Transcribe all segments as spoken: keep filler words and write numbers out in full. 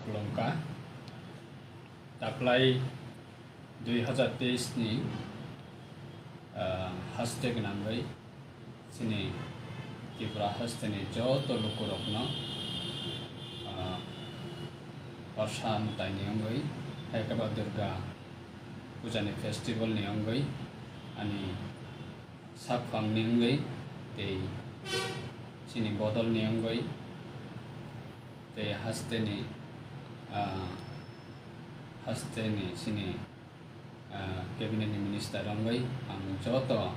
Khulumkha. Taklai dui hazar teis ni, ah, haste gwnangwi chini Tripura haste ni joto lukurokno, ah, Orsa mwtai ni wngwi, hai khe ba Durga puja ni festival ni wngwi ani sakphang ni wngwi tei chini bodol ni wngwi tei haste ni, ah, haste ni chini, ah, cabinet ni minister wngwi ang joto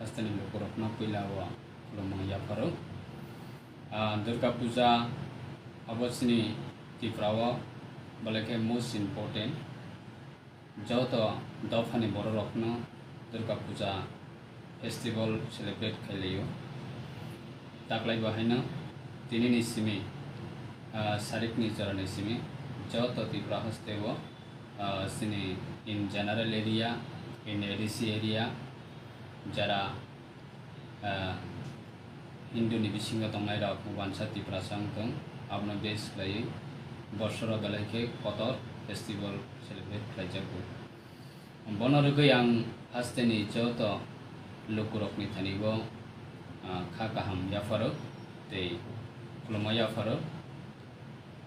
haste ni lukurokno puila o khulumung yapharo. Ah, Durga puja abo chini Tripura o belai khe most important. Joto dophani bororokno Durga Puja festival celebrate khailaiyo. Taklai bo haino tinini simi, ah, sarikni jorani simi joto Tripura haste o, ah, chini in general area, in A D C area, jara ah, Hindu ni bisingo tongnai rok wansa Tiprasa wng thung, abono base khlaiwi borsoro belai khe kotor festival celebrate khlaijago. Bono rwgwi ang haste ni joto lukurokni thani bo, ah, kha kaham yapharo tei khulumma yapharo.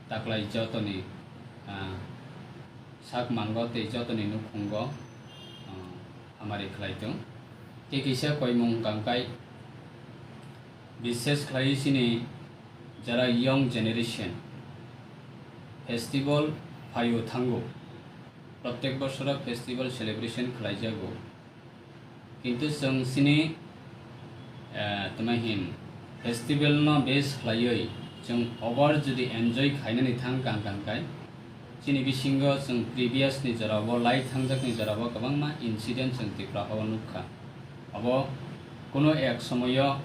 Taklai jotoni, ah, sak mango tei jotoni nukhungo, ah, hamari khlai tong. Tei kisa koimung kangkai bishes khlai chini jara young generation festival phaio thango. Prottek bosoro festival celebration khlaijago. Kintu chwng chini, eh, tma hin, festival no base khlaiwi chwng over jodi enjoy khainani thang kang kang kai, chini bisingo chwng previous ni jora o, lai thangjak ni jora o kwbangma incident chwng Tripura o nukha. Abo kuno ek somoyo,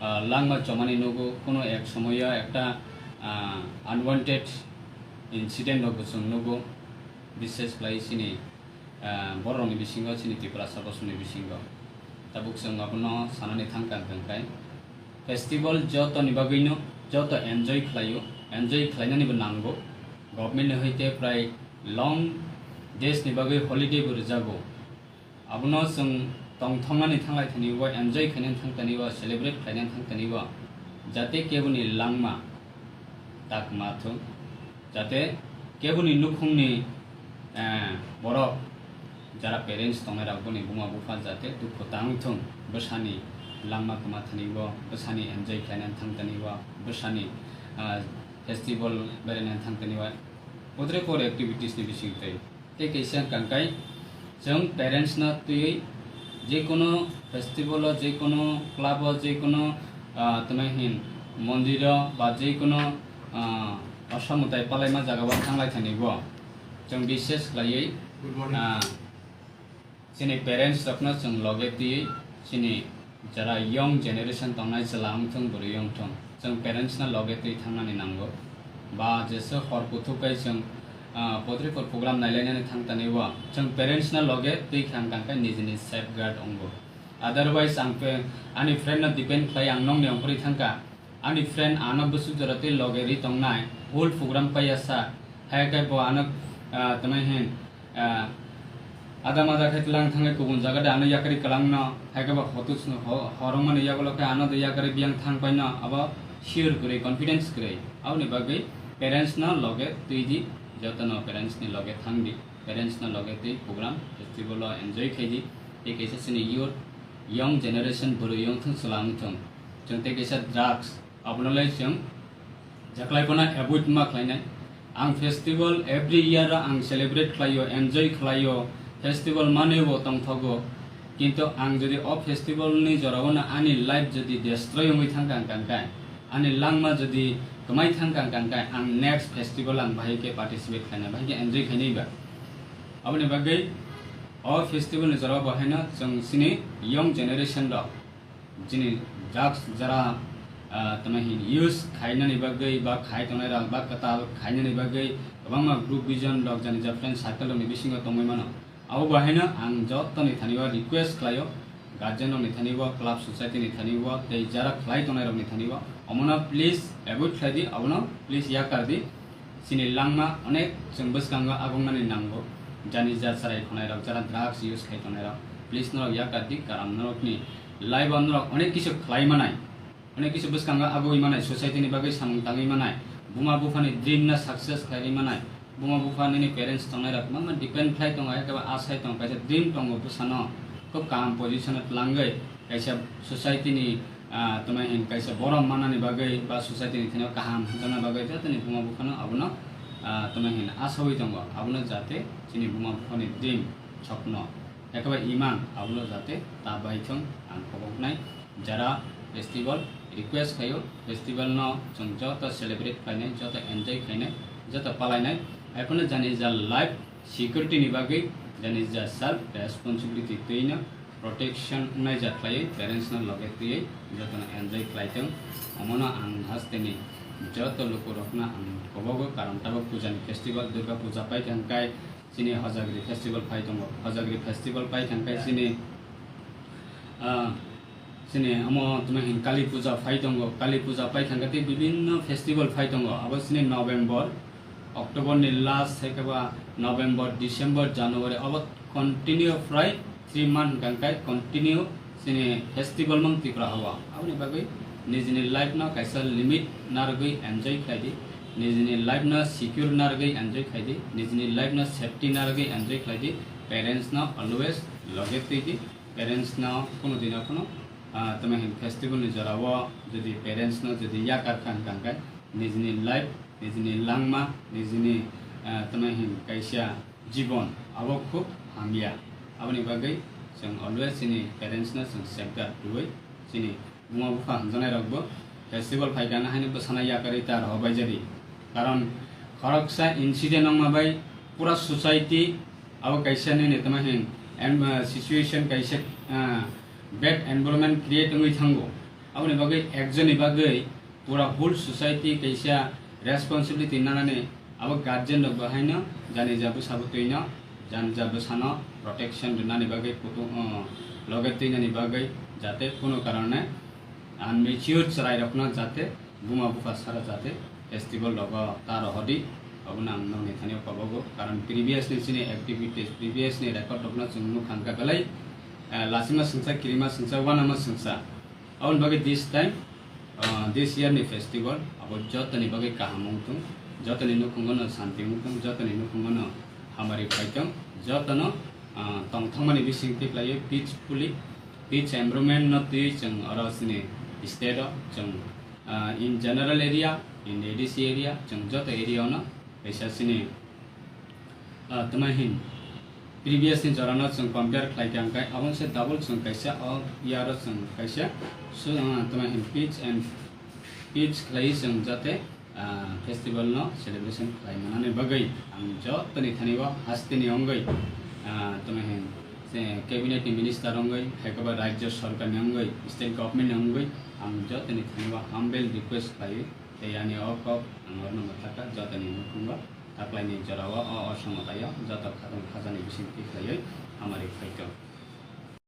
ah, langma chomani nugo, kuno ek somoyo ekta, ah, unwanted incident rokbo chwng nugo, bishes khlai chini ah, bororokni bisingo, chini Tiprasa bosongni bisingo. Tabuk chwng abono sanani thang kang kang khe, festival jotoni bagwino, joto enjoy khlaio, enjoy khlainanibo nango. Government ni hoite prai long days ni bagwi holiday bo rwjago. Abono chwng tongthoknani thanglai thani o, enjoy khainani thang thani o, celebrate khlainani thang thani o, jate keboni langma tak ma thung. Jate keboni nukhungni, eh, borok jara parents tongnai rok boni buma bupha jate dukhu tang thung, bwsani langma kwma thani o, bwsani enjoy khlainani thang thani o, bwsani, ah, festival berainani thang thani o, podre por activities ni bising twi. Tei kaisa wngkha khe, chwng parents no twiwi jekono festival o, jekono club o, jekono, ah, tma hin mondir o ba jekono, ah, osa mwtai palaima jaga o thanglai thani bo chwng bishes khlaiwi, ah, chini parents rokno chwng loge twiwi chini Jara young generation tongnai chwla wngthung, bwrwi wngthung, chwng parents no loge twi thangnani nango. Ba jesa hor kuthuk kai chwng, ah, podripor program nailainani thangtani o, chwng parents no loge twi khang kang khe nijini safeguard wngo. Otherwise ang pe-, ani friend no depend khlai ang nongni ongkhorwi thangkha. Ani friend ano bwswk jora tei loge ri tongnai, whole program paiya sa, hai khe bo ano, ah, twnai hin, Ah, ada mada khe tlang thangwi kubun jaga de ano yakari kwlangno, hai khe ba hotus-, ho-, horongmani yagulo khe ano de yakari biyang thang paino, abo sure kwrwi, confidence kwrwi. Aboni bagwi parents no loge twi di, jotono parents ni loge thang di, parents no loge twi program festival o enjoy khai di, tei kaisa chini youth, young generation bwrwi wngthung, chwla wngthung, chwng tei kaisa drugs, Abono lai chwng jeklai phano avoid ma khlainai. Ang festival every year o ang celebrate khlaio, enjoy khlaio, festival manwi bo tongthogo. Kintu ang jodi o festival ni jora o no ani life jodi destroy wngwi thang kha, ang kang khe, ani langma jodi kwmai thang kha, ang kang khe, ang next festival ang bahai khe participate khlainai, bahai khe enjoy khainai ba. Aboni bagwi o festival ni jora o bo haino chwng chini young generation rok, Chini drugs jara, ah, tamo hin use khainani bagwi ba khai tongnai rok ba kwtal khainani bagwi kwbangma group vision rok jani ja friend circle rokni bisingo tongwi mano. Abo bahaino ang jottoni thani o request khlaio, guardian rokni thani o, club society ni thani o, tei jara khlai tongnai rokni thani o, omono please avoid khlai di, abono please yakar di. Chini langma onek chwng bwskango agongnani nango. Jani ja chwrai khonai rok, jara drugs use khai tongnai rok, please norok yakar di, karon norokni life o norok onek kisu khlai manai, onek kisu bwskango agoi manai, society ni bagwi samung tangwi manai, buma buphani dream no success khlaiwi manai, buma bupha nini parents tongnai rok mama depend khlai tongo, ekeba asai tongo, kaisa dream tongo bwsano, khub kaham position o twlangwi kaisa society ni ah, tamo hin kaisa borom manani bagwi ba society ni thani kaham hwnjakna bagwi jotoni buma buphano abono, ah, tamo hin asawi tongo, abono jate chini buma buphani dream, sopno, ekaba iman abono jate ta bai thung ang koboknai. Jara festival request khaio, festival no chwng joto celebrate khlainai, joto enjoy khlainai, joto palainai, haiphano jani ja life security ni bagwi jani ja self responsibility twino protection wngnai ja khlaiwi parents no loge twiwi jotono enjoy khlai thung. Omono ang hasteni joto lukurokno ang kobogo, karon tabuk pujani festival, Durga puja pai thangkai chini Hojagri festival pai tongo. Hojagri festival pai thangkai chini, ah, chini omo tamo hin Kali puja pai tongo. Kali puja pai thangkai tei bibinno festival pai tongo. Abo chini November, October ni last, hai khe ba November, December, January, abo continue prai three month hwnkha khe continue chini festival mang Tripura hao. Aboni bagwi nijini life no kaisa limit narwgwi enjoy khlai di, nijini life no secure narwgwi enjoy khlai di, nijini life no safety narwgwi enjoy khlai di, parents no always loge twi di, parents no kunu dino kunu, ah, tamo hin festival ni jora o jodi parents no jodi yakar kha hwnkha khe nijini life, nijini langma, nijini, ah, tamo hin kaisa jibon, abo khub hamya. Aboni bagwi chwng always chini parents no chwng safeguard rwui, chini buma bupha hamjaknai rokbo festival phaikha na haino bwsana yakarwi ta rohor bai jadi. Karon khoroksa incident wngma bai pura society abo kaisa nini tamo hin em, ah, situation kaisa, ah, bad environment create wngwi thango. Aboni bagwi ekjonni bagwi pura whole society kaisa responsibility nanani, abo guardian rok bo haino jani ja bwsa bwtwi no, jani ja bwsa no protection rwnani bagwi kutung, uh, loge twinani bagwi, jate kunu karone unmature chwrai rok no jate buma bupha sara jate festival rogo ta rohor di. Abono ang nokni thani o kobogo, karon previous ni chini activities, previous ni record rok no chwng nukha hwnkha belai, uh, lachima swngsa, kirima swngsa, uanama swngsa. Aboni bagwi this time, ah, this year ni festival abo jotoni bagwi kaham wngthung, jotoni nukhungo no santi wngthung, jotoni nukhungo no hamari phaithung, jotono, ah, tongthokmani bising twi khlaiwi peacefully, peace environment no twi chwng oro chini state o chwng, ah, in general area, in A D C area, chwng joto area o no kaisa chini, ah, tamo hin previous ni jora no chwng compare khlai kha hwnkhe, aboni se double chwng kaisa o year o chwng kaisa su-, ah, tamo hin pitch and pitch khlai chwng jate, ah, festival no celebration khlai manani bagwi ang jotoni thani o hasteni wngwi, ah, tamo hin se cabinet ni minister wngwi, hai khe ba rajya sarkar ni wngwi, state government ni wngwi ang jotoni thani o humble request khlai. Tei ani o kok ang orno mwthakha, jotoni nukhungo taklaini jorao o osomotaio joto khatong khajani bising tikhlaiwi hamari phaikha.